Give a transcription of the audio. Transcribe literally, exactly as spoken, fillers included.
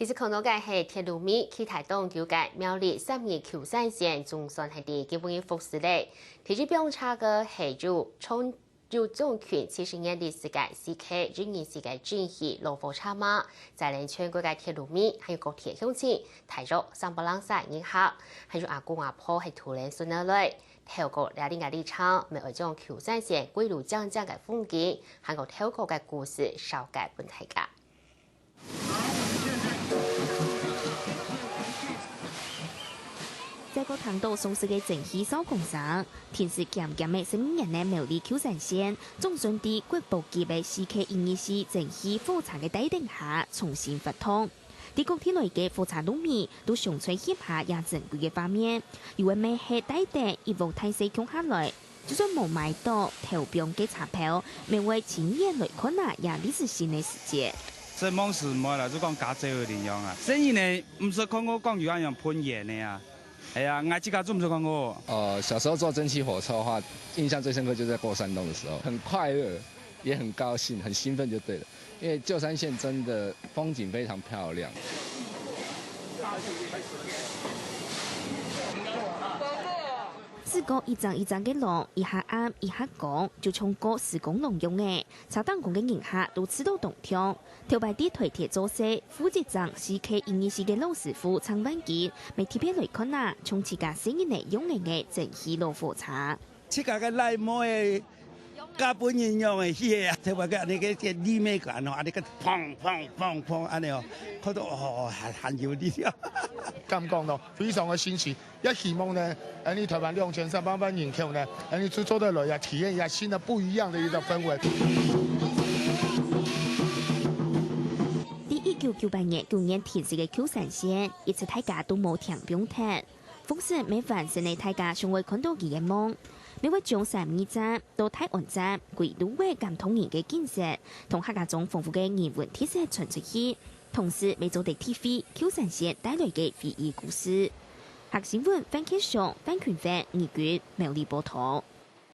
一直看到个係鐵路迷，期待當久个苗栗三義舊山線總算係在今晡日復駛咧。第一班車个係有總，有總共七十年歷史个四K一二四个蒸汽老火車嘛，載領全國个鐵路迷，還有各地鄉親，大約三百零儕人客，還有阿公阿婆係渡等孫仔來。透過這個里程，乜愛將舊山線歸路靚靚个風景，還有透過个故事紹介分大家。 再過聽到熟悉个蒸汽燒光聲，停駛撿撿个十二年个苗栗舊山線，總算在國寶級个四K一二四蒸汽火車个帶領下重新發動。在各地來个火車路面，都想再翕下這珍貴个畫面，有个乜係帶等一屋大細共下來， 就算無買到頭班个車票，乜會親眼來看啊這歷史性个時節。這毋係買啦，就講加濟个恁樣啊。生意呢，毋識看過講有恁樣噴煙个啊。哎呀，𠊎自家做毋識看過。呃，小時候坐蒸汽火車的話，印象最深刻就是在過山洞的時候，很快樂，也很高興，很興奮就對了。因為舊山線真的風景非常漂亮。 駛過一壙一壙个浪，一下暗一下光，就像過時光廊樣仔。車頂高个人客都試著當暢。頭擺在台鐵做事，負責整四K一二四个老師傅陳萬金，乜特別來看啊，像自家細人仔樣仔个蒸汽老火車。自家个倈妹仔，嫁分人樣仔去个啊，頭擺个恁呢个，个利美感哦，恁呢个砰砰砰砰恁呢哦，看到哦，還，還有力量。敢講咯，非常个新奇。 也希望呢，恁呢台灣兩千三百萬人口呢，恁呢就做得來啊，體驗一下新的不一樣的一個氛圍。在一九九八年九月停駛个舊山線，一直大家都無停放忒。復駛乜喚醒了大家想愛看到佢个夢，乜會將三義站到大安站歸路个感動人个景色，同客家庄豐富个人文特色傳出去。 同時乜做得體會舊山線帶來个回憶故事。客新聞范啟松、范群芬、倪君、苗栗報導。